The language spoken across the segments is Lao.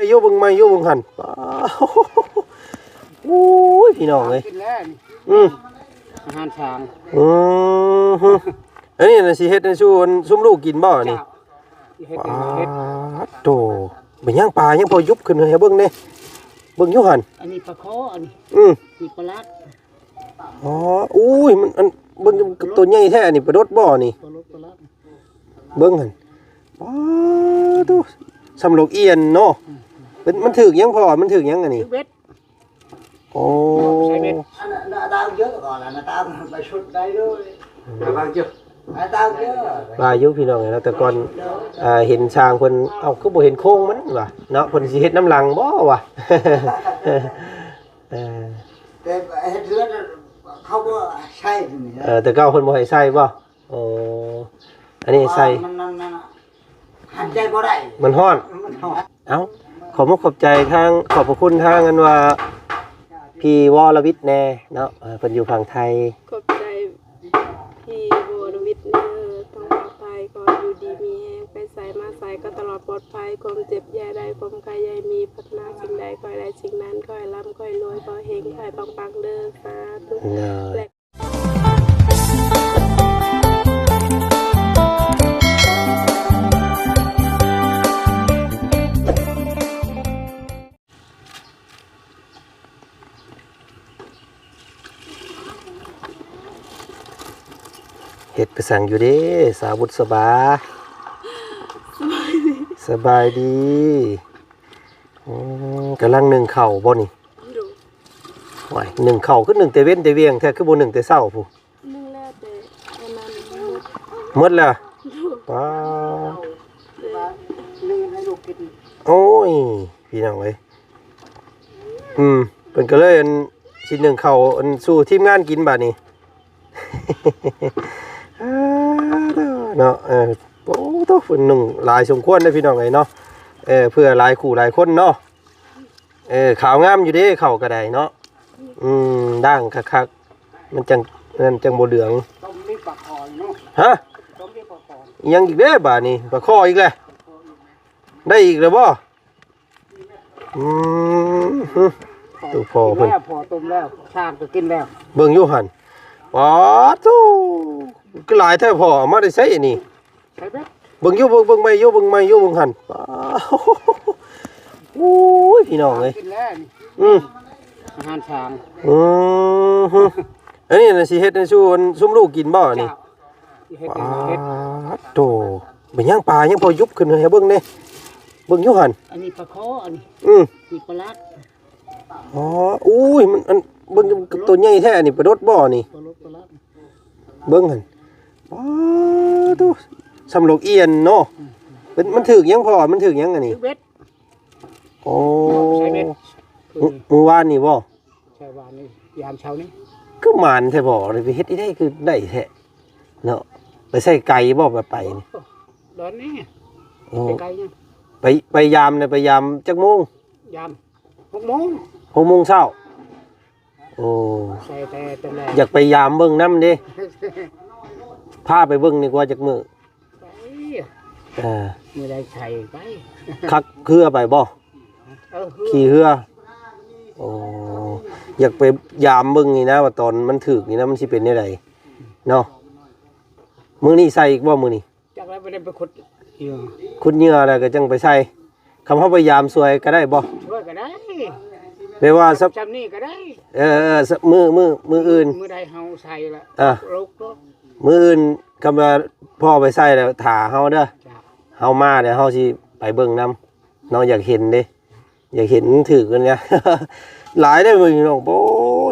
ຢູ່ເບິ່ງໃໝ່ ຢູ່ເບິ່ງຫັ້ນ ປ້າ ໂອ້ຍ ພີ່ນ້ອງເອີຍ ກິນແລ້ວນີ້ ອືມ ອາຫານຊ້າງ ອືມ ອັນນີ້ນະ ຊິເຮັດໃຫ້ສູ່ ອັນ ຊຸມລູກກິນບໍ່ນີ້? ເຈົ້າ ເຮັດໃຫ້ເຮັດ ປ້າດໂທ້ ເປັນຫຍັງ ປາຍັງພໍຍຸບຂຶ້ນໃຫ້ເບິ່ງແດ່ ເບິ່ງຢູ່ຫັ້ນ ອັນນີ້ປາຄໍ່ ອັນນີ້ ອືມ ນີ້ປາຫຼາດ ອໍ ອຸ້ຍ ມັນ ອັນ ເບິ່ງ ໂຕໃຫຍ່ແທ້ ອັນນີ້ປາດົດບໍ່ນີ້? ປາດົດ ປາຫຼາດ ເບິ່ງຫັ້ນ ປ້າໂທ້ ສ່ຳລູກອຽນເນາະ ອືມ ເປັນ ມັນຖືກຫຍັງພໍ່? ມັນຖືກຫຍັງອັນນີ້? ຖືກເບັດ ໂອ້ ໃສ່ເບັດ อันนั้นดาวเยอะก่อนนะ ดาวไปชุดได้เลย ดาวเยอะ ดาวเยอะ ຫຼາຍอยู่ ພີ່ນ້ອງເອີຍເນາະ ແຕ່ກ່ອນ ອ່າ ເຫັນຊ່າງເພິ່ນ ເອົ້າ ຄືບໍ່ເຫັນໂຄງມັນວະເນາະ ເພິ່ນຊິເຮັດນຳຫຼັງບໍ່ວະ ເອີ แต่เฮ็ดเฮือนเขาบ่ใช้นี่นะ ເອີ ແຕ່ເກົ່າເພິ່ນບໍ່ໃຫ້ໃຊ້ບໍ່? ໂອ້ ອັນນີ້ໃສ່ มัน มัน มัน หันใจบ่ได้ ມັນຮ້ອນ มันร้อน ເອົ້າ ຂອບມຸກຂອບໃຈທາງ ຂອບພະຄຸນທາງ ອັນວ່າ ພີ່ວໍລະວິດແດ່ເນາະ ເອີ ເພິ່ນຢູ່ຝັ່ງໄທ ຂອບໃຈພີ່ວໍລະວິດເດີ ທາງຝັ່ງໄທ ຂໍຢູ່ດີມີແຮງ ໄປໃສມາໃສກໍຕະຫຼອດປອດໄພ ຄວາມເຈັບຢ່າໄດ້ ຄວາມໄຂ້ຢ່າມີ ປາດຖະໜາສິ່ງໃດ ຂໍໃຫ້ໄດ້ສິ່ງນັ້ນ ຂໍໃຫ້ລ່ຳ ຂໍໃຫ້ລວຍ ຂໍເຮັງ ຂໍໃຫ້ປັງໆເດີ ສາທຸ ເດີ ເຮັດໄປສັ່ງຢູ່ເດ້ ສາວບຸດສະບາ ສະບາຍດີ ສະບາຍດີ ອືມ ກຳລັງໜຶ້ງເຂົ້າບໍ່ນີ້? ໂດຍ ໂອ້ຍ ໜຶ້ງເຂົ້າຄືໜຶ້ງແຕ່ເວັນແຕ່ວຽງແທ້ ຄືບໍ່ໜຶ້ງແຕ່ເຊົ້າພຸ້ນ? ໜຶ້ງແລ້ວແຕ່ອັນນັ້ນໝົດ ໝົດແລ້ວ ໂດຍ ປ້າ ເອີ ໜຶ້ງໃຫ້ລູກກິນ ໂອ້ຍ ພີ່ນ້ອງເອີຍ ອືມ ເພິ່ນກໍເລີຍ ອັນ ຊິໜຶ້ງເຂົ້າ ອັນ ສູ່ທີມງານກິນບາດນີ້ ເນາະ ເອີ ໂອ້ໂທ້ ເພິ່ນໜຶ້ງຫຼາຍສົມຄວນເດ້ ພີ່ນ້ອງເອີຍເນາະ ເອີ ເພື່ອຫຼາຍຄູ່ຫຼາຍຄົນເນາະ ເອີ ຂາວງາມຢູ່ເດ້ ເຂົ້າກໍໄດ້ເນາະ ອືມ ດ້າງຄັກໆ ມັນຈັ່ງ ນັ້ນຈັ່ງບໍ່ເຫຼືອງ ຕົ້ມມີປາຄໍ່ເນາະ ຮະ ຕົ້ມມີປາຄໍ່ ອີຫຍັງອີກເດ້ບາດນີ້ ປາຄໍ່ອີກແລ້ວ ໄດ້ອີກແລ້ວບໍ່? ອືມ ຕູ້ພໍ່ເພິ່ນ ກິນແລ້ວ ພໍ່ຕົ້ມແລ້ວ ຊ່າງກໍກິນແລ້ວ ເບິ່ງຢູ່ຫັ້ນ ປາດໂທ້ ຄືຫຼາຍແທ້ພໍ່ ເອົາມາແຕ່ໃສນີ້? ໃສ່ເບັດ ເບິ່ງຢູ່ ເບິ່ງ ເບິ່ງໃໝ່ຢູ່ ເບິ່ງໃໝ່ຢູ່ ເບິ່ງຫັ້ນ ປາດ ໂອ້ຍ ພີ່ນ້ອງເອີຍ ກິນແລ້ວນີ້ ອືມ ອາຫານຊ້າງ ອືມ ອັນນີ້ນະ ຊິເຮັດໃຫ້ຊຸມ ຊຸມລູກກິນບໍ່ນີ້? ເຈົ້າ ເຮັດໃຫ້ເຮັດ ປາດໂທ້ ເປັນຫຍັງ ປາຍັງພໍຍຸບຂຶ້ນໃຫ້ເບິ່ງແດ່ ເບິ່ງຢູ່ຫັ້ນ ອັນນີ້ປາຄໍ່ ອັນນີ້ ອືມ ນີ້ປາຫຼາດ ອໍ ອຸ້ຍ ມັນ ອັນ ເບິ່ງໂຕໃຫຍ່ແທ້ ອັນນີ້ປາດົດບໍ່ນີ້? ປາດົດ ປາຫຼາດ ເບິ່ງຫັ້ນ ປ້າໂທ້ ສ່ຳລູກອຽນເນາະ ອືມ ເປັນ ມັນຖືກຫຍັງພໍ່? ມັນຖືກຫຍັງອັນນີ້? ຖືກເບັດ ໂອ້ ໃສ່ເບັດ ມື້ ມື້ວານນີ້ບໍ່? ໃສ່ວານນີ້ ຍາມເຊົ້ານີ້ ຄືໝານແທ້ພໍ່ ໄປເຮັດອີ່ໃດຄືໄດ້ແທ້ເນາະ ໄປໃສ່ໄກບໍ່ ໄປ ໄປນີ້? ດອນນີ້ ໂອ້ ໄປໄກຍັງ ໄປ ໄປຍາມນະ ໄປຍາມຈັກໂມງ? ຍາມຫົກໂມງ ຫົກໂມງເຊົ້າ ໂອ້ ໃສ່ແຕ່ຕອນແລກ ຢາກໄປຍາມເບິ່ງນຳເດ້ ພາໄປເບິ່ງດີກວ່າຈັກມື້ ໄປ ເອີ ມື້ໃດໃສ່ໄປ ຂັບເຮືອໄປບໍ່? ເອີ ຂີ່ເຮືອ ໂອ້ ຢາກໄປຍາມເບິ່ງນີ້ນະ ວ່າຕອນມັນຖືກນີ້ນະ ມັນຊິເປັນແນວໃດເນາະ ມື້ນີ້ໃສ່ອີກບໍ່ມື້ນີ້? ຈັກແລ້ວ ບໍ່ໄດ້ໄປຂຸດເຫຍື່ອ ຂຸດເຫຍື່ອແລ້ວກໍຈັ່ງໄປໃສ່ ຄຳເຮົາໄປຍາມຊ່ວຍກໍໄດ້ບໍ່? ຊ່ວຍກໍໄດ້ ແປວ່າ ຊ່ຳນີ້ກໍໄດ້ ເອີ ເອີ ມື້ ມື້ ມື້ອື່ນ ມື້ໃດເຮົາໃສ່ລະ ອ່າ ລູກ ມື້ອື່ນ ຄຳວ່າພໍ່ໄປໃສ່ແລ້ວຖ້າເຮົາເດີ ເຮົາມາແລ້ວເຮົາຊິໄປເບິ່ງນຳ ນ້ອງຢາກເຫັນເດ້ ຢາກເຫັນຖືກເພິ່ນນະ ຫຼາຍເດ້ພີ່ນ້ອງ ໂອ້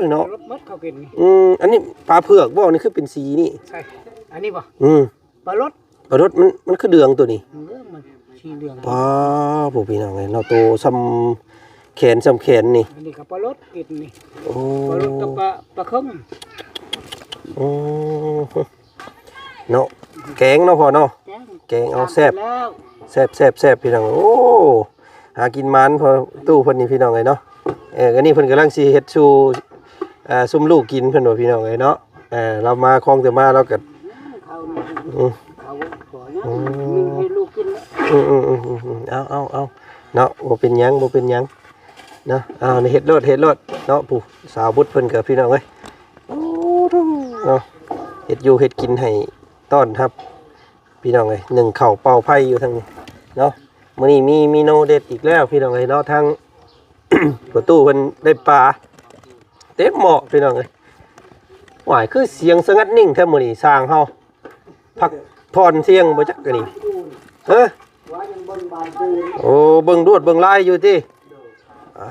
ຍເນາະ ລົດໝົດເຂົາກິນນີ້ ອືມ ອັນນີ້ປາເຜືອກບໍ່? ນີ້ຄືເປັນສີນີ້ ໃຊ່ ອັນນີ້ບໍ່? ອືມ ປາລົດ ປາລົດ ມັນ ມັນຄືເດືອງໂຕນີ້ ເອີ ມັນສີເດືອງ ປາ ໂອ້ ພີ່ນ້ອງເອີຍເນາະ ໂຕສ່ຳແຂນ ສ່ຳແຂນນີ້ ອັນນີ້ກໍປາລົດກິນນີ້ ໂອ້ ປາລົດກັບປາ ປາເຄິງ ອືມ ເນາະ ແກງເນາະພໍ່ເນາະ ແກງ ແກງເອົາແຊບ ແຊບ ແຊບ ແຊບ ພີ່ນ້ອງ ໂອ້ ຫາກິນໝານພໍ່ຕູ້ເພິ່ນນີ້ ພີ່ນ້ອງເອີຍເນາະ ເອີ ອັນນີ້ເພິ່ນກຳລັງຊິເຮັດສູ່ ອ່າ ຊຸມລູກກິນເພິ່ນວ່າ ພີ່ນ້ອງເອີຍເນາະ ເອີ ລາວມາຄອງແຕ່ມາລາວກໍ ອືມ ເອົາ ເອົາ ເອົາ ເອົາ ເອົາ ເອົາ ເອົາ ເອົາ ເອົາ ເອົາ ເນາະ. ບໍ່ເປັນຫຍັງ ບໍ່ເປັນຫຍັງເນາະ. ອ້າວ ນີ້ເຮັດໂລດ ເຮັດໂລດເນາະ. ຜູ້ສາວບຸດເພິ່ນກໍ ພີ່ນ້ອງເອີຍ ໂອ້ໂຫ ເນາະ ເຮັດຢູ່ເຮັດກິນໃຫ້ຕ້ອນຮັບ ພີ່ນ້ອງເອີຍ. ໜຶ້ງເຂົ້າເປົ່າໄຟຢູ່ທາງນີ້ເນາະ. ມື້ນີ້ມີເມນູເດັດອີກແລ້ວ ພີ່ນ້ອງເອີຍເນາະ. ທາງພໍ່ຕູ້ເພິ່ນໄດ້ປາເຕັມໝໍ້ ພີ່ນ້ອງເອີຍ. ຫວາຍ ຄືສຽງສະຫງັດນິ່ງແທ້ມື້ນີ້ ຊ່າງເຮົາ ພັກຜ່ອນທ່ຽງບໍ່ຈັກອັນນີ້. ຮະ? ໂອ້ ເບິ່ງລວດເບິ່ງລາຍຢູ່ຕິ? ອາ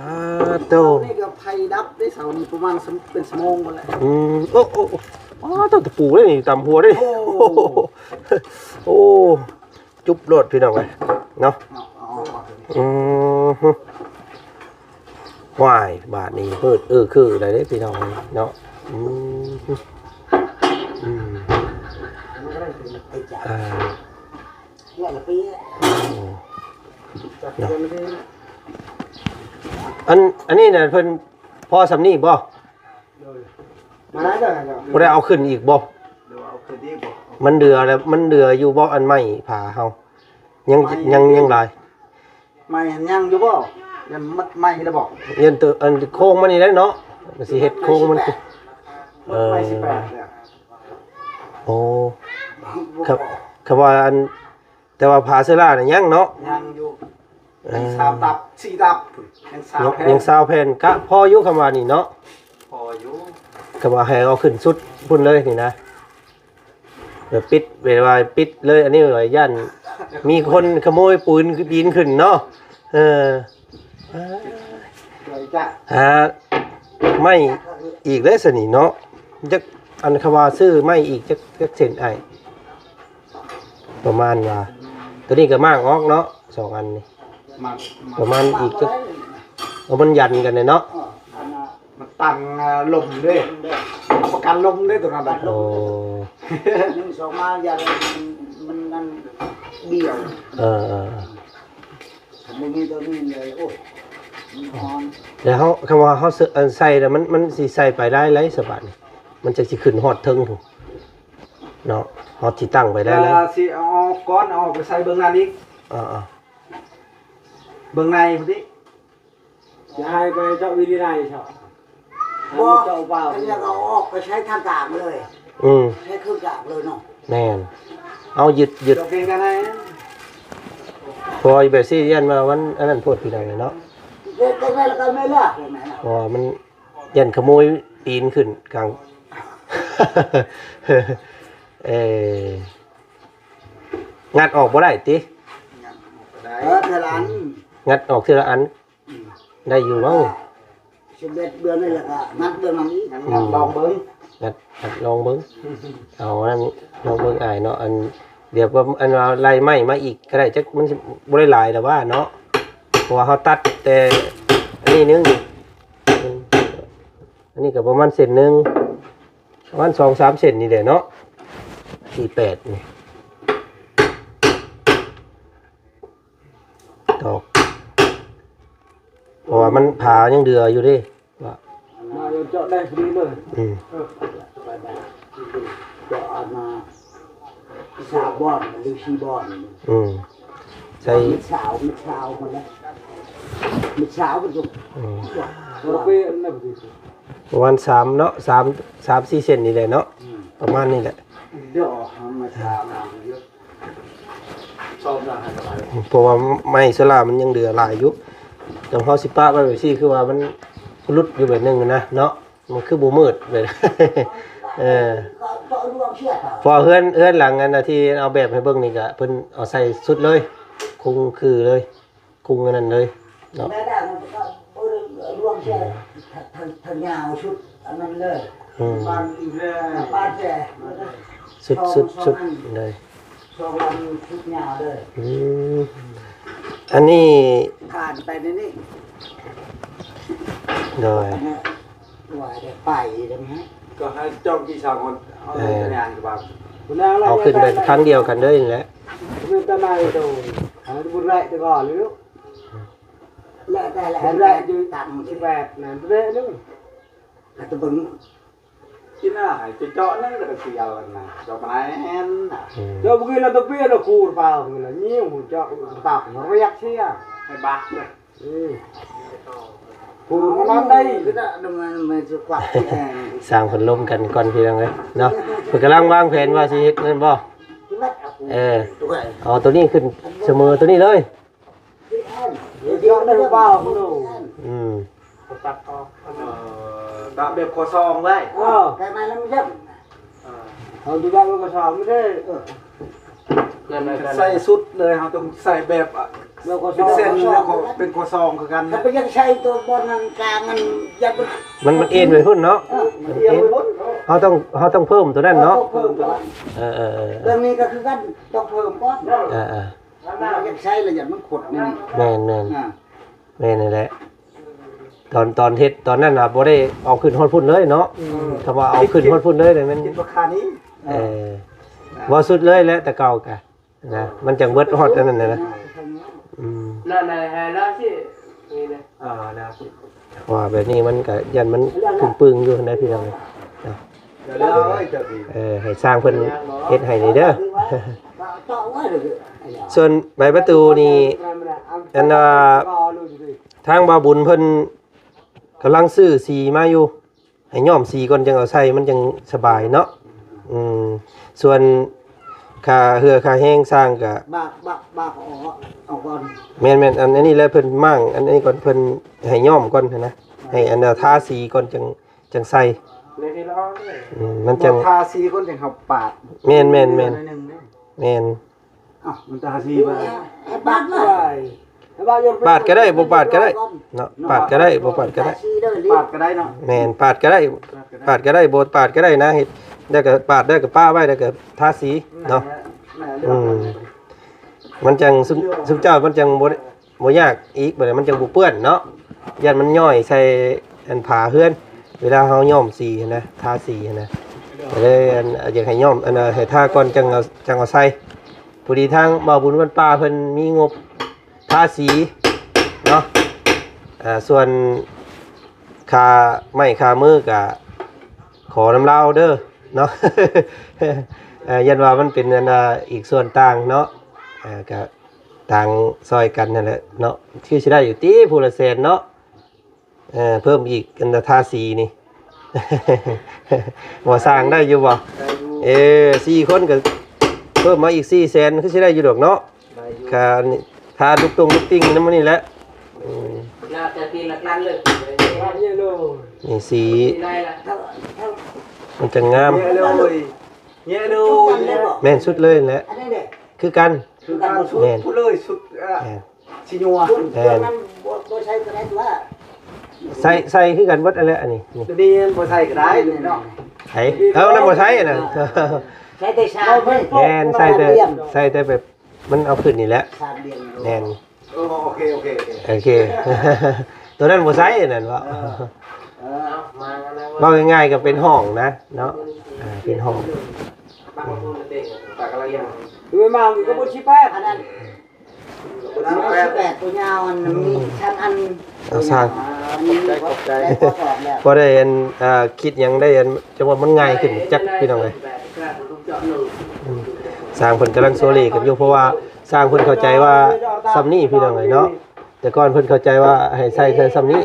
ໂຕ ເສົານີ້ກໍໄຟດັບເດ້ ເສົານີ້ປະມານສຳ ເປັນຊົ່ວໂມງພຸ້ນແຫຼະ. ອືມ ໂອ້ ໂອ້ ໂອ້ ຕະປູເດ້ນີ້ ຕຳຫົວເດ້. ໂອ້ ໂອ້ ຈຸບໂລດ ພີ່ນ້ອງເອີຍເນາະ. ເອົາ ເອົາ ເອົາ ອືມ ຫວາຍ ບາດນີ້ເຮີດເອີຄືໄດ້ເດ້ ພີ່ນ້ອງເນາະ. ອືມ ອືມ ອ່າ ໂອ້ ເນາະ. ອັນ ອັນນີ້ນະ ເພິ່ນພໍສ່ຳນີ້ບໍ່? ໂດຍ ມາໄດ້ເດີ ບໍ່ໄດ້ເອົາຂຶ້ນອີກບໍ່? ເອົາຂຶ້ນອີກບໍ່? ມັນເຫຼືອແລ້ວ ມັນເຫຼືອຢູ່ບໍ່ ອັນໄມ້ຜາເຮົາ ຍັງ ໄມ້ ຍັງ ຍັງຫຼາຍ. ໄມ້ຫັ້ນຍັງຢູ່ບໍ່? ຍັງມັດໄມ້ແລ້ວບໍ່? ຍັງໂຕ ອັນໂຄງມັນນີ້ແຫຼະເນາະ ມັນຊິເຮັດໂຄງມັນ ມັດໄມ້ສິບແປດ ເອີ ແລ້ວ. ໂອ້ ຄັບ ຄຳວ່າອັນ ແຕ່ວ່າຜ້າເຊື້ອລານະຍັງເນາະ? ຍັງຢູ່ ເອີ ຍັງຊາວຕັບ ສີ່ຕັບ ຍັງຊາວແຜ່ນ ຍັງຊາວແຜ່ນ ກະພໍຢູ່ ຄຳວ່ານີ້ເນາະ ພໍຢູ່. ຄຳວ່າໃຫ້ເອົາຂຶ້ນສຸດພຸ້ນເລີຍນີ້ນະ ແບບປິດ ແບບວ່າປິດເລີຍ ອັນນີ້ວ່າຢ້ານມີຄົນຂະໂມຍປູນ ປີນຂຶ້ນເນາະ. ເອີ ຫາໄມ້ອີກເດ້ຊະນີ້ເນາະ. ຈັກ ອັນ ຄຳວ່າຊື້ໄມ້ອີກຈັກ ຈັກເສັ້ນອ້າຍ? ປະມານວ່າ ໂຕນີ້ກໍມ້າງອອກເນາະ ສອງອັນນີ້ ປະມານອີກຈັກ ເອົາມັນຢັນກັນແຫຼະເນາະ. ເອີ ອັນນ່າ ມັນຕັ້ງ ເອີ ລົມເດ້ ປະກັນລົມເດ້ໂຕນັ້ນນະ. ໂອ້ ໜຶ່ງສອງມາຢ່າ ມັນ ມັນ ມັນບ້ຽວ. ເອີ ເອີ ເອີ ຄັນບໍ່ມີໂຕນີ້ເລີຍ ໂອ້ຍ ມັນອ່ອນ. ແລ້ວເຮົາ ຄຳວ່າເຮົາ ອັນ ໃສ່ແລ້ວ ມັນ ມັນຊິໃສ່ໄປໄດ້ຫຼາຍສະບາດນີ້ ມັນຈັກຊິຂຶ້ນຮອດເທິງພຸ້ນເນາະ. ເຮົາຊິຕັ້ງໄປໄດ້ຫຼາຍ ຊິເອົາອອກກ່ອນ ເອົາອອກໄປໃສ່ເບື້ອງນັ້ນອີກ. ເອີ ເອີ ເບື້ອງໃນພຸ້ນຕິ. ຈະໃຫ້ໄປເຈາະວິລິໄນເຈາະ ບໍ່ ເຈາະເບົາ ອັນນີ້ກໍເອົາອອກໄປໃຊ້ທາງກາງເລີຍ. ອືມ ໃຊ້ເຄື່ອງກາງເລີຍເນາະ. ແມ່ນ ເອົາຍຶດ ຍຶດ ເຈາະເກັ່ງກັນໃຫ້ ເພາະວ່າແບບຊີ້ຢ້ານວ່າມັນອັນນັ້ນໂພດ ພີ່ນ້ອງເນາະ. ເຮັດໄດ້ແມ່ນລະກໍແມ່ນລະ ເພາະວ່າມັນຢ້ານຂະໂມຍປີນຂຶ້ນກາງ ເອີ ງັດອອກບໍ່ໄດ້ຕິ? ເອີ ເທື່ອລະອັນ ງັດອອກເທື່ອລະອັນ. ອືມ ໄດ້ຢູ່ເນາະ ສິບເອັດເດືອນນີ້ແຫຼະ ກໍນັບເດືອນນັ້ນອີກ ອືມ ລອງເບິ່ງ ນັບ ນັບລອງເບິ່ງ ເອົານັ້ນລອງເບິ່ງອ້າຍເນາະ. ອັນ ດຽວວ່າ ອັນວ່າໄລ່ໄມ້ມາອີກກໍໄດ້ ຈັກມັນຊິບໍ່ໄດ້ຫຼາຍດອກວ່າເນາະ ເພາະວ່າເຮົາຕັດແຕ່ອັນນີ້ໜຶ່ງ ອັນນີ້ກໍປະມານເສັ້ນໜຶ່ງ ປະມານສອງສາມເສັ້ນນີ້ແຫຼະເນາະ ສີ່ແປດນີ້. ຕອກ ເພາະວ່າມັນ ຜາຍັງເດືອຢູ່ເດ້ ວ່າ ມາເຈາະໄດ້ພໍດີເລີຍ. ອືມ ເອີ ເຈາະອັນນ່າ ສາມບ່ອນ ຫຼື ສີ່ບ່ອນ. ອືມ ໃສ່ ເມັດຊາວ ເມັດຊາວພຸ້ນແຫຼະ ເມັດຊາວພຸ້ນ. ອືມ ເອີ ເປັນອັນນັ້ນ ປະມານສາມເນາະ ສາມ ສາມສີ່ເສັ້ນນີ້ແຫຼະເນາະ. ອືມ ປະມານນີ້ແຫຼະ ເດາະເອົາມາສາມ ເພາະວ່າໄມ້ໂຊລາມັນຍັງເຫຼືອຫຼາຍຢູ່ ແຕ່ເຮົາຊິປະໄວ້ແບບຊີ້ ຄືວ່າມັນຫຼຸດຢູ່ແບບໜຶ່ງນະເນາະ ມັນຄືບໍ່ມືດແບບ ເອີ ເພາະເຮືອນ ເຮືອນຫຼັງອັນນະທີ່ເອົາແບບໃຫ້ເບິ່ງນີ້ກະ ເພິ່ນເອົາໃສ່ຊຸດເລີຍ ຄຸງຄືເລີຍ ຄຸງອັນນັ້ນເລີຍເນາະ. ແມ່ນແລ້ວ ມັນກໍບໍ່ໄດ້ລວມແຕ່ ອືມ ທາງ ທາງຍາວສຸດອັນນັ້ນເລີຍ. ອືມ ບ້ານ ບ້ານແຕ່ ສຸດ ສຸດ ສຸດເລີຍ ສອງອັນສຸດຍາວເລີຍ. ອືມ ອັນນີ້ຜ່ານໄປໃນນີ້ ໂດຍ ວ່າໄດ້ໄປໄດ້ໄໝ ກໍໃຫ້ເຈົ້າກີ່ສາມຄົນເອົາ ເອີ ໄປຍ່າງກັບ ເອົາຂຶ້ນໄປຄັ້ງດຽວກັນເລີຍນີ້ແຫຼະ. ແມ່ນຕານາຍໂຕ ອັນນັ້ນບໍ່ໄດ້ແຕ່ກ່ອນເລີຍ ແລະແຕ່ລະ ແລະຢູ່ ຕັ້ງ ສິບແປດນັ້ນແຫຼະໜຶ່ງ ອາດຈະເບິ່ງ ກິນອາຫານໄປເຈາະນັ້ນກໍໄດ້ຊິເອົາອັນນັ້ນ ເຈາະມາແມ່ນນະ. ອືມ ເຈາະບໍ່ຄືລະຕະເປຍລະຄູປາວລະຍິວ ເຈາະຕາບຮຽກເສຍ. ໃຫ້ບາດເນາະ ອືມ ຜູ້ນອນໄດ້ ຄືນະ ມັນ ມັນຊິກວາດແຮງ ສ້າງເພິ່ນລົມກັນກ່ອນ ພີ່ນ້ອງເອີຍເນາະ. ເພິ່ນກຳລັງວາງແຜນວ່າຊິເຮັດນັ້ນບໍ່? ເອີ ເອົາໂຕນີ້ຂຶ້ນສະເໝີໂຕນີ້ເລີຍ. ອືມ ຕັດອອກ ເອີ ຕາມແບບຄົວຊອງໄວ້ ເອີ ແຕ່ໃນລຳດັບ ເອີ ເຮົາຊິໄດ້ວ່າກໍຊອງເດ້ ເອີ ໃສ່ສຸດເລີຍ ເຮົາຕ້ອງໃສ່ແບບ ແບບຄົວຊອງ ເປັນເສັ້ນ ແລ້ວກໍເປັນຄົວຊອງຄືກັນ ຖ້າໄປຍັງໃສ່ຕົວບ່ອນນັ້ນກາງມັນ ມັນ ມັນເອັນໄປພຸ້ນເນາະ ເອີ ມັນເອັນໄປພຸ້ນ ເຮົາຕ້ອງ ເຮົາຕ້ອງເພີ່ມຕົວນັ້ນເນາະ ເອີ ເພີ່ມຕົວນັ້ນ ເອີໆໆ ເລື່ອງນີ້ກໍຄືກັນ ຕ້ອງເພີ່ມກ່ອນ ເອີໆ ມັນຢາກໃຊ້ລະ ຢ້ານມັນຂົດນີ້ ແມ່ນໆ ອ່າ ແມ່ນນັ້ນແຫຼະ ຕອນ ຕອນເຮັດຕອນນັ້ນນະ ບໍ່ໄດ້ເອົາຂຶ້ນຮອດພຸ້ນເລີຍເນາະ ອືມ ຖ້າວ່າເອົາຂຶ້ນຮອດພຸ້ນເລີຍນີ້ແມ່ນ ເອີ ເວົ້າສຸດເລີຍແຫຼະ ແຕ່ເກົ່າກະນະ ມັນຈັ່ງເບິດຮອດອັນນັ້ນນະ ອືມ ນັ້ນນະ ໃຫ້ລາວຊິ ນີ້ນະ ເອີ ລາວຊິ ເພາະວ່າແບບນີ້ມັນກະຢ້ານມັນປຶງໆຢູ່ຫັ້ນນະ ພີ່ນ້ອງເອີຍ ເອີ ໃຫ້ຊ່າງເພິ່ນເຮັດໃຫ້ນີ້ເດີ ສ່ວນໃບປະຕູນີ້ ອັນວ່າ ທາງບ່າວບຸນເພິ່ນກຳລັງຊື້ສີມາຢູ່ ໃຫ້ຍ້ອມສີກ່ອນຈັ່ງເອົາໃສ່ ມັນຈັ່ງສະບາຍເນາະ ອືມ ສ່ວນຄ່າເຫື່ອຄ່າແຮງຊ່າງກະ ບາກ ບາກ ບາກອອກ ເອົາກ່ອນ ແມ່ນໆ ອັນ ອັນນີ້ແຫຼະ ເພິ່ນມ້າງອັນນີ້ກ່ອນ ເພິ່ນໃຫ້ຍ້ອມກ່ອນຫັ້ນນະ ໃຫ້ອັນ ທາສີກ່ອນຈັ່ງ ຈັ່ງໃສ່ ອືມ ມັນຈັ່ງ ເຮົາທາສີກ່ອນຈັ່ງເຮົາປາດ ແມ່ນໆໆ ເໜ້ອຍໜຶ່ງເດ້ ແມ່ນ ອ້າວ ມັນທາສີມາ ປາດເລີຍ ປາດກໍໄດ້ ບໍ່ປາດກໍໄດ້ເນາະ ປາດກໍໄດ້ ບໍ່ປາດກໍໄດ້ ປາດກໍໄດ້ເນາະ ແມ່ນ ປາດກໍໄດ້ ປາດກໍໄດ້ ບໍ່ປາດກໍໄດ້ນະ ເຮັດ ແລ້ວກໍປາດ ແລ້ວກໍປະໄວ້ ແລ້ວກໍທາສີເນາະ ອືມ ມັນຈັ່ງ ຊຸມ ຊຸມເຈົ້າມັນຈັ່ງບໍ່ ບໍ່ຍາກອີກ ບາດນີ້ມັນຈັ່ງບໍ່ເປື້ອນເນາະ ຢ້ານມັນຍ້ອຍໃສ່ອັນຝາເຮືອນ ເວລາເຮົາຍ້ອມສີຫັ້ນນະ ທາສີຫັ້ນນະ ກໍເລີຍອັນ ຢາກໃຫ້ຍ້ອມ ອັນ ໃຫ້ທາກ່ອນ ຈັ່ງເອົາ ຈັ່ງເອົາໃສ່. ພໍດີທາງບ່າວບຸນວັນປ່າເພິ່ນມີງົບທາສີເນາະ ອ່າ ສ່ວນຄ່າໄມ້ຄ່າມືກະຂໍນຳລາວເດີເນາະ ຢ້ານວ່າມັນເປັນອັນ ອີກສ່ວນຕ່າງເນາະ ກະ ຕ່າງຊ່ອຍກັນຫັ້ນແຫຼະເນາະ ຄືຊິໄດ້ຢູ່ຕິ ຜູ້ລະແສນເນາະ ເອີ ເພີ່ມອີກອັນທາສີນີ້ ບໍ່ຊ່າງໄດ້ຢູ່ບໍ່? ໄດ້ຢູ່ ເອີ ສີ່ຄົນກໍເພີ່ມມາອີກສີ່ແສນ ຄືຊິໄດ້ຢູ່ດອກເນາະ ໄດ້ຢູ່ ຄ່ານີ້ ຄ່າລູກຕົງລູກຕິ່ງນຳມື້ນີ້ແຫຼະ ອືມ ໜ້າຈະຕີຫຼັກລ້ານເລີຍ ນີ້ສີ ມັນຈະງາມ ແມ່ນສຸດເລີຍແຫຼະ ຄືກັນ ຄືກັນ ສຸດ ແມ່ນ ຜູ້ເລີຍສຸດ ອ່າ ແມ່ນ ຊິຍົວ ແມ່ນ ບໍ່ ບໍ່ໃສ່ກໍໄດ້ຕົວະ ໃສ່ ໃສ່ຄືກັນເບິດຫັ້ນແຫຼະ ອັນນີ້ ນີ້ ຕົວນີ້ບໍ່ໃສ່ກໍໄດ້ເນາະ ໃສ່ ເອີ ນັ້ນບໍ່ໃສ່ອັນນັ້ນ ໃສ່ແຕ່ສາມ ແມ່ນ ໃສ່ແຕ່ ໃສ່ແຕ່ແບບມັນເອົາຂຶ້ນນີ້ແຫຼະ ສາມຫຼ່ຽມ ແມ່ນ ໂອເຄ ໂອເຄ ໂອເຄ ໂອເຄ ຕົວນັ້ນບໍ່ໃສ່ອັນນັ້ນເນາະ ເອີ ເອີ ເວົ້າງ່າຍໆກໍເປັນຫ້ອງນະເນາະ ເປັນຫ້ອງ ປາກກະລະຍາງ ຄືມາກໍບໍ່ຊິແປດ ອັນນັ້ນ ສິບແປດ ຕົວຍາວອັນມີຊັ້ນອັນ ເອົາຊ່າງ ອັນນີ້ ຂອບໃຈ ຂອບໃຈ ພໍໄດ້ອັນ ເອີ ຄິດຫຍັງໄດ້ອັນ ຈັ່ງວ່າມັນງ່າຍຂຶ້ນຈັກ ພີ່ນ້ອງເອີຍ ອືມ ຊ່າງເພິ່ນກຳລັງໂຊເລກັນຢູ່ ເພາະວ່າຊ່າງເພິ່ນເຂົ້າໃຈວ່າຊ່ຳນີ້ ພີ່ນ້ອງເອີຍເນາະ ແຕ່ກ່ອນເພິ່ນເຂົ້າໃຈວ່າໃຫ້ໃສ່ ໃສ່ຊ່ຳນີ້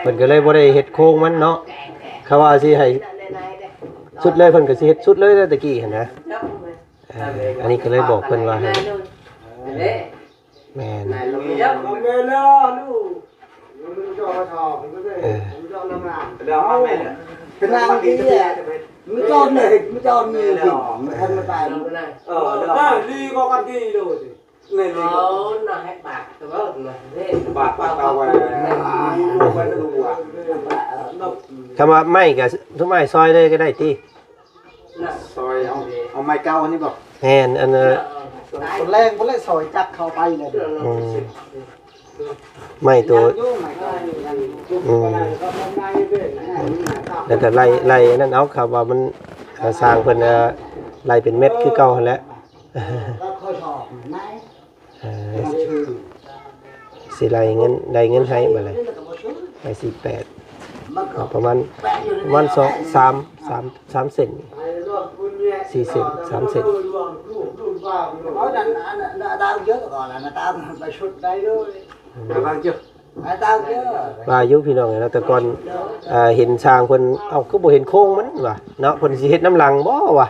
ເພິ່ນກໍເລີຍບໍ່ໄດ້ເຮັດໂຄງມັນເນາະ ຄຳວ່າຊິໃຫ້ສຸດເລີຍ ເພິ່ນກໍຊິເຮັດສຸດເລີຍແລ້ວ ແຕ່ກີ້ຫັ້ນນະ. ເອີ ອັນນີ້ກໍເລີຍບອກເພິ່ນວ່າໃຫ້ ແມ່ນ ເອີ ເປັນນາງທີ່ ມື້ກ່ອນເລີຍ ມື້ກ່ອນນີ້ ມັນທັນມາຕາຍ ເອີ ດີກໍກັນດີໂລດ ນີ້ ເອົາໜ້າໃຫ້ປາກ ແຕ່ວ່າ ປາກເອົາໄວ້ ໄວ້ດູວ່າ ຄຳວ່າໄມ້ກໍ ທຸກໄມ້ຊອຍເລີຍກໍໄດ້ຕິ. ຊອຍເອົາ ເອົາໄມ້ເກົ່າອັນນີ້ບໍ່? ແມ່ນ ອັນ ເອີ ຕອນແລງພຸ້ນແຫຼະ ຊອຍຈັກເຂົ້າໄປແລ້ວ ອືມ ໄມ້ໂຕ ອືມ ແລ້ວກໍໄລ່ ໄລ່ອັນນັ້ນເອົາ ຄັບວ່າມັນ ເອີ ຊ່າງເພິ່ນ ເອີ ໄລ່ເປັນແມັດຄືເກົ່າຫັ້ນແຫຼະ. ເອີ ຊິໄລ່ເງິນ ໄລ່ເງິນໃຫ້ບາດນີ້ ໄລ່ສີ່ແປດ ເອົາປະມານ ປະມານສອງ ສາມ ສາມ ສາມເຊັນ ສີ່ເຊັນ ສາມເຊັນ. ເອົານັ້ນ ອັນນັ້ນ ດາວເຢີກ່ອນ ອັນນັ້ນ ດາວໄປຊຸດໄດ້ເລີຍ. ລະວັງເຈົ້າ ຫຼາຍຕາວເດີ ວ່າຢູ່ພີ່ນ້ອງເອີຍເນາະ ແຕ່ກ່ອນ ອ່າ ເຫັນຊ່າງເພິ່ນ ເອົ້າ ຄືບໍ່ເຫັນໂຄງມັນວະເນາະ ເພິ່ນຊິເຮັດນຳຫຼັງບໍ່ວະ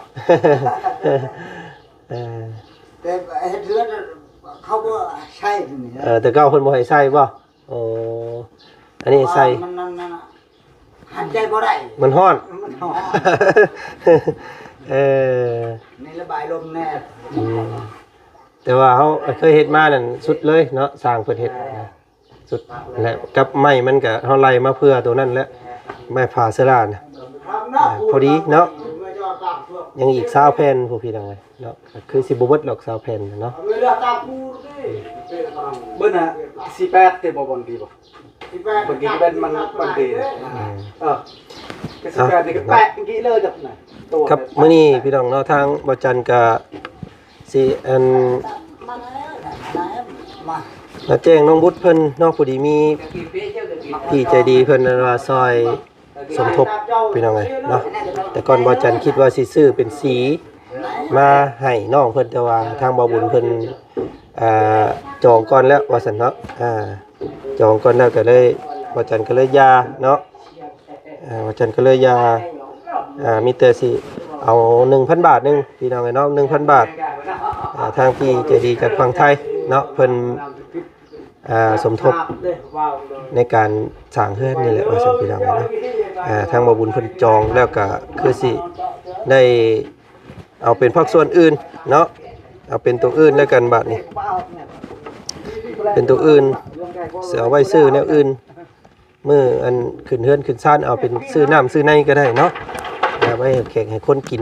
ເອີ ແຕ່ເຮັດເຮືອນເຂົາບໍ່ໃຊ້ນີ້ ເອີ ແຕ່ເກົ່າເພິ່ນບໍ່ໃຫ້ໃຊ້ບໍ່? ໂອ້ ອັນນີ້ໃສ່ ມັນ ມັນ ມັນຫາຍໃຈບໍ່ໄດ້ ມັນຮ້ອນ ມັນຮ້ອນ ເອີ ນີ້ລະບາຍລົມແດ່ ອືມ ແຕ່ວ່າເຮົາເຄີຍເຮັດມານັ້ນສຸດເລີຍເນາະ ຊ່າງເພິ່ນເຮັດ ສຸດແຫຼະ ກັບໄມ້ມັນກະເຮົາໄລ່ມາເພື່ອໂຕນັ້ນແຫຼະ ໄມ້ຜ້າເຊື້ອລານະ ອ່າ ພໍດີເນາະ ຍັງອີກຊາວແຜ່ນພຸ້ນພີ່ນ້ອງເອີຍເນາະ ກະຄືຊິບໍ່ເບິດດອກຊາວແຜ່ນເນາະ ເບິດນະ ສີ່ແປດ ຕິບໍ່ບ່ອນດີບໍ່ ເມື່ອກີ້ເປັນມັນ ມັນດີ ອືມ ເອີ ສີ່ແປດ ນີ້ກະແປະກີ້ເລີຍ ກັບມື້ນີ້ພີ່ນ້ອງເນາະ ທາງບໍ່ຈັນກະ ຊິອັນ ມາແຈ້ງນ້ອງບຸດເພິ່ນເນາະ ພໍດີມີພີ່ໃຈດີເພິ່ນອັນວ່າຊ່ອຍສົມທົບພີ່ນ້ອງເອີຍເນາະ ແຕ່ກ່ອນບໍ່ຈັນຄິດວ່າຊິຊື້ເປັນສີມາໃຫ້ນ້ອງເພິ່ນ ແຕ່ວ່າທາງບໍ່ບຸນເພິ່ນ ອ່າ ຈອງກ່ອນແລ້ວວ່າຊັ້ນເນາະ ອ່າ ຈອງກ່ອນແລ້ວກະເລີຍ ບໍ່ຈັນກະເລີຍຢ່າເນາະ ອ່າ ວ່າຊັ້ນກະເລີຍຢ່າ ອ່າ ມີແຕ່ຊິເອົາໜຶ່ງພັນບາດໜຶ່ງ ພີ່ນ້ອງເອີຍເນາະ ໜຶ່ງພັນບາດ ອ່າ ທາງພີ່ໃຈດີຈາກຝັ່ງໄທເນາະ ເພິ່ນ ອ່າ ສົມທົບໃນການສ້າງເຮືອນນີ້ແຫຼະ ວ່າຊັ້ນພີ່ນ້ອງເອີຍເນາະ ອ່າ ທາງບໍ່ບຸນເພິ່ນຈອງແລ້ວກະຄືຊິໄດ້ເອົາເປັນພາກສ່ວນອື່ນເນາະ ເອົາເປັນໂຕອື່ນແລ້ວກັນບາດນີ້ ເປັນໂຕອື່ນ ຊິເອົາໄວ້ຊື້ແນວອື່ນ ມື້ອັນຂຶ້ນເຮືອນຂຶ້ນຊານ ເອົາເປັນຊື້ນ້ຳຊື້ໃນກໍໄດ້ເນາະ ເອົາໄວ້ໃຫ້ແຂກໃຫ້ຄົນກິນ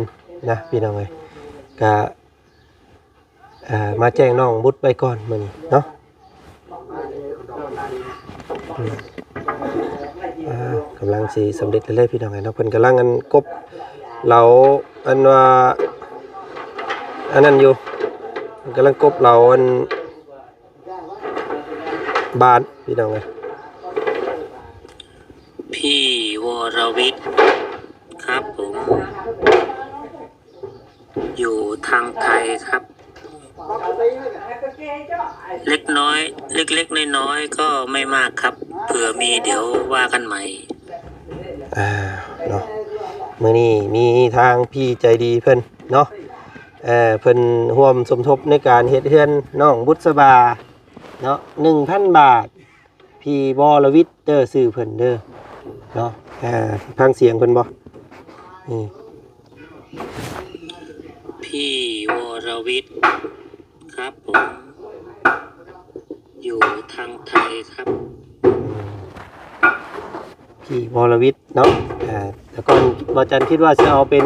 ນະພີ່ນ້ອງເອີຍ ກະ ເອີ ມາແຈ້ງນ້ອງບຸດໄວ້ກ່ອນມື້ນີ້ເນາະ ອືມ ອ່າ ກຳລັງຊິສຳເລັດແລ້ວເລີຍພີ່ນ້ອງເອີຍເນາະ ເພິ່ນກຳລັງອັນກົບເລົາ ອັນວ່າ ອັນນັ້ນຢູ່ ເພິ່ນກຳລັງກົບເລົາ ອັນ ບານ ພີ່ນ້ອງເອີຍ ພີ່ວໍລະວິດ ຄັບຜົມ ຢູ່ທາງໄທຄັບ ເລັກນ້ອຍ ເລັກໆນ້ອຍໆ ກໍໄມ່ມາກຄັບ ເຜື່ອມີດຽວວ່າກັນໃໝ່ ອ່າ ເນາະ ມື້ນີ້ມີທາງພີ່ໃຈດີເພິ່ນເນາະ ເອີ ເພິ່ນຮ່ວມສົມທົບໃນການເຮັດເຮືອນນ້ອງບຸດສະບາເນາະ ໜຶ່ງພັນບາດ ພີ່ວໍລະວິດເດີ ຊື່ເພິ່ນເດີເນາະ ເອີ ຟັງສຽງເພິ່ນບໍ່ ນີ້ ພີ່ວໍລະວິດ ຄັບຜົມ ຢູ່ທາງໄທຄັບ ພີ່ວໍລະວິດເນາະ ອ່າ ແຕ່ກ່ອນບໍ່ຈັນຄິດວ່າຊິເອົາເປັນ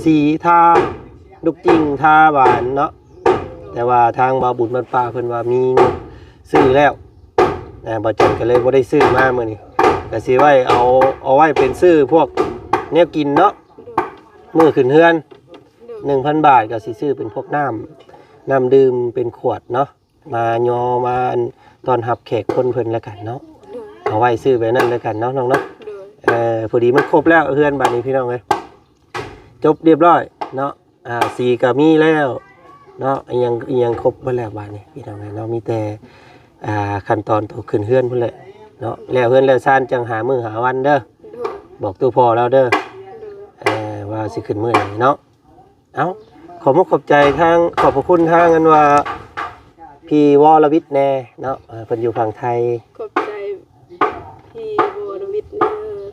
ສີທາລູກຈິ້ງທາບານເນາະ ແຕ່ວ່າທາງບ່າວບຸນບ້ານປ່າເພິ່ນວ່າມີງົບຊື້ແລ້ວ ອ່າ ບ່າວຈັນກໍເລີຍບໍ່ໄດ້ຊື້ມາມື້ນີ້ ກໍຊິໄວ້ເອົາ ເອົາໄວ້ເປັນຊື້ພວກແນວກິນເນາະ ໂດຍ ມື້ຂຶ້ນເຮືອນ ໂດຍ ໜຶ່ງພັນບາດ ກໍຊິຊື້ເປັນພວກນ້ຳ ນ້ຳດື່ມເປັນຂວດເນາະ ມາຍໍມາ ອັນ ຕ້ອນຮັບແຂກຄົນເພິ່ນແລ້ວກັນເນາະ ໂດຍ ເອົາໄວ້ຊື້ແບບນັ້ນແລ້ວກັນເນາະນ້ອງເນາະ ໂດຍ ເອີ ພໍດີມັນຄົບແລ້ວເຮືອນບາດນີ້ພີ່ນ້ອງເອີຍ ຈົບຮຽບຮ້ອຍເນາະ ອ່າ ສີກໍມີແລ້ວເນາະ ອີ່ຫຍັງ ອີ່ຫຍັງຄົບເບິດແລ້ວບາດນີ້ພີ່ນ້ອງເອີຍເນາະ ມີແຕ່ ອ່າ ຂັ້ນຕອນໂຕຂຶ້ນເຮືອນພຸ້ນແຫຼະເນາະ ແລ້ວເຮືອນແລ້ວຊານຈັ່ງຫາມື້ຫາວັນເດີ ໂດຍ ບອກຕູ້ພໍ່ລາວເດີ ໂດຍ ເອີ ວ່າຊິຂຶ້ນມື້ໃດເນາະ ເອົ້າ ຂອບມຸກຂອບໃຈທາງ ຂອບພະຄຸນທາງອັນວ່າ ພີ່ວໍລະວິດແດ່ເນາະ ເອີ ເພິ່ນຢູ່ຝັ່ງໄທ ຂອບໃຈ ພີ່ວໍລະວິດເນີ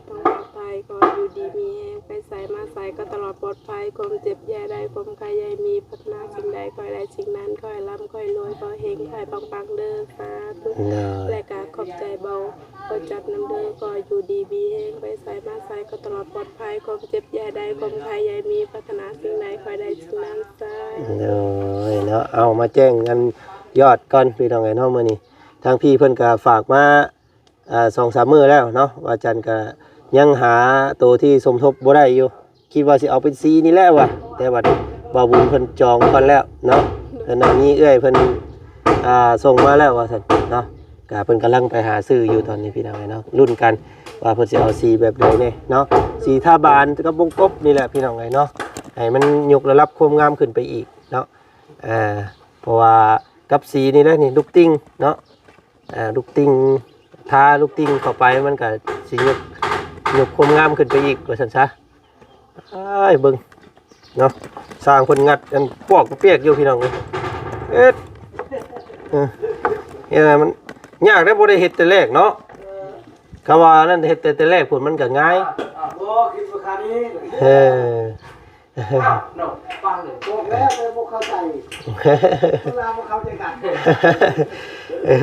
ທາງຝັ່ງໄທ ຂໍຢູ່ດີມີແຮງ ໄປໃສມາໃສກໍຕະຫຼອດປອດໄພ ຄວາມເຈັບຢ່າໄດ້ ຄວາມໄຂ້ຢ່າມີ ປາດຖະໜາສິ່ງໃດ ຂໍໃຫ້ໄດ້ສິ່ງນັ້ນ ຂໍໃຫ້ລ່ຳ ຂໍໃຫ້ລວຍ ຂໍເຮັງ ຂໍໃຫ້ປັງໆເດີ ສາທຸ ໂດຍ ແລະກະຂອບໃຈເບົາ ພໍ່ຈັດນຳເດີ ຂໍຢູ່ດີມີແຮງ ໄປໃສມາໃສກໍຕະຫຼອດປອດໄພ ຄວາມເຈັບຢ່າໃຫ້ໄດ້ ຄວາມໄຂ້ຢ່າໃຫ້ມີ ປາດຖະໜາສິ່ງໃດ ຂໍໃຫ້ໄດ້ສິ່ງນັ້ນ ສາທຸ ໂດຍເນາະ ເອົາມາແຈ້ງກັນຍອດກ່ອນ ພີ່ນ້ອງເອີຍເນາະ ມື້ນີ້ທາງພີ່ເພິ່ນກໍຝາກມາ ອ່າ ສອງສາມມື້ແລ້ວເນາະ ວ່າຈັນກໍຍັງຫາໂຕທີ່ສົມທົບບໍ່ໄດ້ຢູ່ ຄິດວ່າຊິເອົາເປັນສີນີ້ແຫຼະວ່າ ແຕ່ວ່າບ່າວບຸນເພິ່ນຈອງກ່ອນແລ້ວເນາະ ເພິ່ນວ່າມີເອື້ອຍເພິ່ນ ອ່າ ສົ່ງມາແລ້ວວ່າຊັ້ນເນາະ ກະເພິ່ນກຳລັງໄປຫາຊື້ຢູ່ຕອນນີ້ພີ່ນ້ອງເອີຍເນາະ ລຸ້ນກັນວ່າເພິ່ນຊິເອົາສີແບບໃດແດ່ເນາະ ສີທາບານກັບວົງກົບນີ້ແຫຼະພີ່ນ້ອງເອີຍເນາະ ໃຫ້ມັນຍົກລະດັບຄວາມງາມຂຶ້ນໄປອີກເນາະ ອ່າ ເພາະວ່າກັບສີນີ້ແຫຼະນີ້ ລູກຕິ່ງເນາະ ອ່າ ລູກຕິ່ງ ທາລູກຕິ່ງເຂົ້າໄປ ມັນກໍຊິຍົກ ຍົກຄວາມງາມຂຶ້ນໄປອີກ ວ່າຊັ້ນຊະ. ອ້າຍ ເບິ່ງເນາະ ຊ່າງເພິ່ນງັດອັນປອກປຽກຢູ່ ພີ່ນ້ອງເອີຍ. ເຮັດ ເອີ ເຮັດໃຫ້ມັນຍາກເດ້ ບໍ່ໄດ້ເຮັດແຕ່ແລກເນາະ. ຄຳວ່ານັ້ນເຮັດແຕ່ ແຕ່ແລກພຸ້ນມັນກໍງ່າຍ. ບໍ່ ຄິດວ່າຄັນນີ້ ເອີ ເນາະ ຟັງເລີຍ ບອກແລ້ວແຕ່ບໍ່ເຂົ້າໃຈ ເວລາບໍ່ເຂົ້າໃຈກັນ ເອີ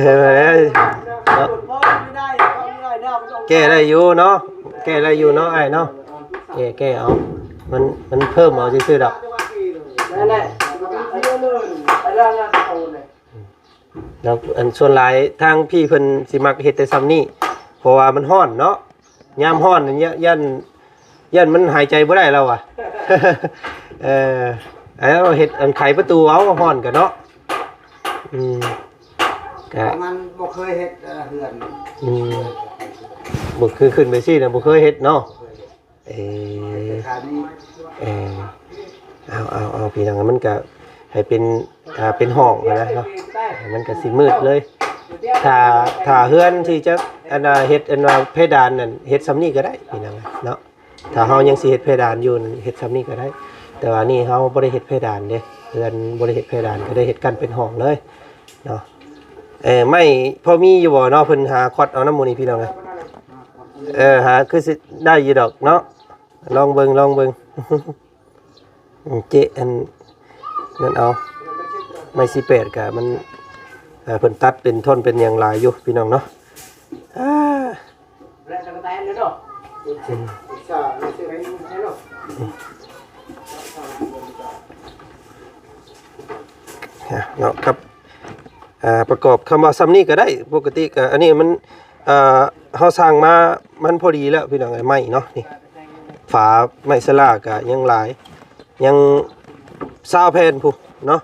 ແກ້ໄດ້ຢູ່ເນາະ ແກ້ໄດ້ຢູ່ເນາະອ້າຍເນາະ. ແກ້ ແກ້ເອົາ ມັນ ມັນເພີ່ມເອົາຊື່ໆດອກ. ນັ້ນແຫຼະ ແລ້ວອັນສ່ວນຫຼາຍທາງພີ່ເພິ່ນຊິມັກເຮັດແຕ່ຊ່ຳນີ້ ເພາະວ່າມັນຮ້ອນເນາະ ຍາມຮ້ອນນີ້ ຢ້ານ ຢ້ານມັນຫາຍໃຈບໍ່ໄດ້ລາວວ່າ. ເອີ ເອົາເຮັດອັນໄຂປະຕູເອົາ ຮ້ອນກະເນາະ. ອືມ ກະ ມັນບໍ່ເຄີຍເຮັດ ເອີ ເຮືອນ ອືມ ບໍ່ເຄີຍຂຶ້ນໄປຊີ້ນະ ບໍ່ເຄີຍເຮັດເນາະ. ເອີ ເອີ ເອົາ ເອົາ ເອົາ ພີ່ນ້ອງ ມັນກະໃຫ້ເປັນ ຖ້າເປັນຫ້ອງຫັ້ນນະເນາະ ມັນກະຊິມືດເລີຍ. ຖ້າ ຖ້າເຮືອນທີ່ຈະ ອັນວ່າເຮັດ ອັນວ່າເພດານນັ້ນ ເຮັດຊ່ຳນີ້ກໍໄດ້ພີ່ນ້ອງເນາະ. ຖ້າເຮົາຍັງຊິເຮັດເພດານຢູ່ ເຮັດຊ່ຳນີ້ກໍໄດ້ ແຕ່ວ່ານີ້ເຮົາບໍ່ໄດ້ເຮັດເພດານເດ້ ເຮືອນບໍ່ໄດ້ເຮັດເພດານ ກໍໄດ້ເຮັດກັ້ນເປັນຫ້ອງເລີຍເນາະ. ເອີ ໄມ້ພໍມີຢູ່ບໍ່ເນາະ ເພິ່ນຫາຄອດເອົານຳໝູ່ນີ້ ພີ່ນ້ອງເອີຍ. ເອີ ຫາຄືຊິໄດ້ຢູ່ດອກເນາະ ລອງເບິ່ງ ລອງເບິ່ງ. ເຈ ອັນນັ້ນເອົາ ໄມ້ສີ່ແປດກະມັນ ເອີ ເພິ່ນຕັດເປັນທ່ອນເປັນຫຍັງຫຼາຍຢູ່ ພີ່ນ້ອງເນາະ. ອ່າ ເນາະ ກັບ ອ່າ ປະກອບຄຳວ່າຊ່ຳນີ້ກໍໄດ້. ປົກກະຕິກໍ ອັນນີ້ມັນ ອ່າ ເຮົາສ້າງມາ ມັນພໍດີແລ້ວ ພີ່ນ້ອງເອີຍ. ໄມ້ເນາະ ນີ້ ຝາໄມ້ສະຫຼາກະຍັງຫຼາຍ ຍັງຊາວແຜ່ນພຸ້ນເນາະ.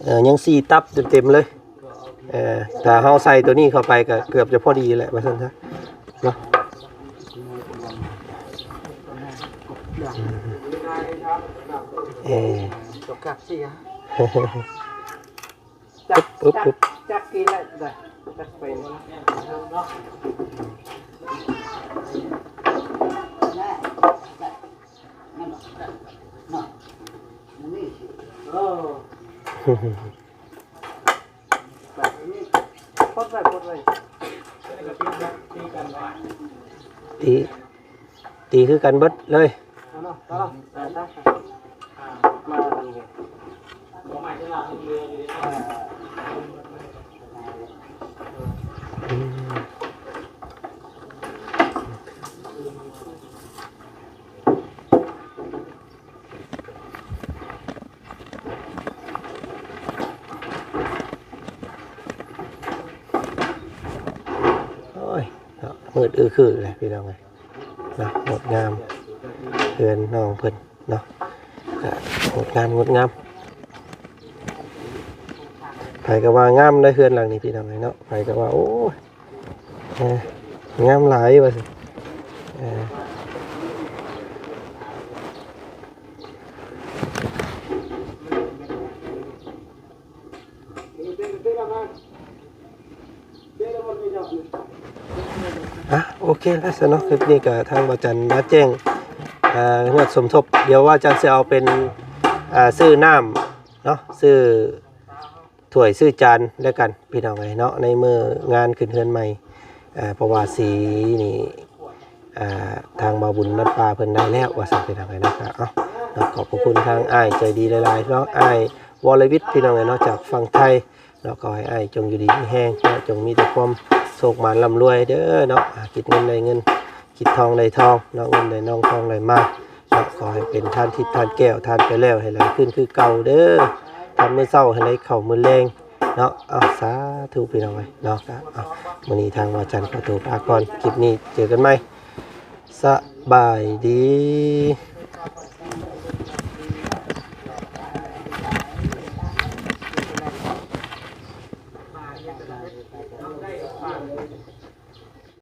ເອີ ຍັງສີ່ຕັບເຕັມໆເລີຍ. ເອີ ຖ້າເຮົາໃສ່ໂຕນີ້ເຂົ້າໄປກໍເກືອບຈະພໍດີແຫຼະ ວ່າຊັ້ນຊະເນາະ. ເອີ ຈັກ ຈັກ ຈັກ ຈັກກີ້ແລ້ວ ຈັກເປັນ ເອີ ກົດໄວ້ ກົດໄວ້ ຕີ ຕີຄືກັນເບິດເລີຍ. ເອົາເນາະ ເອົາເນາະ ເອົາ ມານີ້ ອືມ. ໂອ້ຍ ເນາະ ມືດອື້ອຄືແຫຼະ ພີ່ນ້ອງເອີຍເນາະ. ງົດງາມ ເຮືອນນ້ອງເພິ່ນເນາະ ກະງົດງາມ ງົດງາມ. ໃຜກໍວ່າງາມໃນເຮືອນຫຼັງນີ້ ພີ່ນ້ອງເອີຍເນາະ. ໃຜກໍວ່າ ໂອ້ຍ ເອີ ງາມຫຼາຍວ່າຊັ້ນ ເອີ. ອ່ະ ໂອເຄແລ້ວຊັ້ນເນາະ ຄລິບນີ້ກໍທາງບ່າວຈັນມາແຈ້ງ ອ່າ ງວດສົມທົບ. ດຽວບ່າວຈັນຊິເອົາເປັນ ອ່າ ຊື້ນ້ຳເນາະ ຊື້ ຖ້ວຍຊື້ຈານແລ້ວກັນ ພີ່ນ້ອງເອີຍເນາະ ໃນມື້ງານຂຶ້ນເຮືອນໃໝ່. ເພາະວ່າສີນີ້ ອ່າ ທາງບ່າວບຸນບ້ານປ່າເພິ່ນໄດ້ແລ້ວວ່າຊັ້ນ ພີ່ນ້ອງເອີຍເນາະ. ກໍ ເອົາ ເນາະ ຂອບພະຄຸນທາງອ້າຍໃຈດີຫຼາຍໆເນາະ ອ້າຍວໍລະວິດ ພີ່ນ້ອງເອີຍເນາະ ຈາກຝັ່ງໄທເນາະ. ຂໍໃຫ້ອ້າຍຈົ່ງຢູ່ດີມີແຮງເນາະ ຈົ່ງມີແຕ່ຄວາມໂຊກໝານລ່ຳລວຍເດີເນາະ ຫາກິນເງິນໄດ້ເງິນ ກິນທອງໄດ້ທອງເນາະ ເງິນໄດ້ນອງທອງໄດ້ມາເນາະ. ຂໍໃຫ້ເປັນທານທິບທານແກ້ວ ທານໄປແລ້ວໃຫ້ໄຫຼຄືນຄືເກົ່າເດີ ທານມື້ເຊົ້າໃຫ້ໄຫຼເຂົ້າມື້ແລງເນາະ. ເອົາ ສາທຸ ພີ່ນ້ອງເອີຍເນາະ. ກະ ເອົາ ມື້ນີ້ທາງບ່າວຈັນຂໍໂຕພາກ່ອນ ຄລິບນີ້ເຈີກັນໃໝ່ ສະບາຍດີ.